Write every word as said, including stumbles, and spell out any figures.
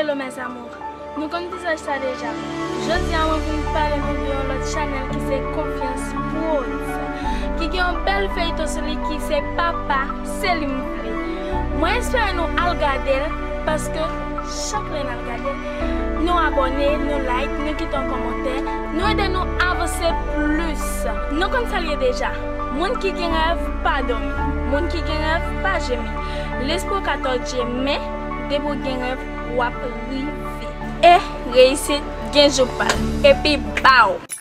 Hello mes amours, nou konn vizaj sa deja. Jodi a mwen vin pale nou de yon lòt chanèl ki se Konfyans Prodz, ki gen yon bèl feyton sou li ki se Papa, se li m vle. Mwen espere nou al gade l, paske chak lè n al gade l, nou abòne, nou like, nou kite yon kòmantè, nou ede nou avanse plis. Nou konn sa l ye deja. Moun ki gen rèv pa dòmi. Moun ki gen rèv pa jemi. Lespri w ka tòdje, men depi w gen rèv, w ap rive. E reyisit gen jou pa l. Epi baw!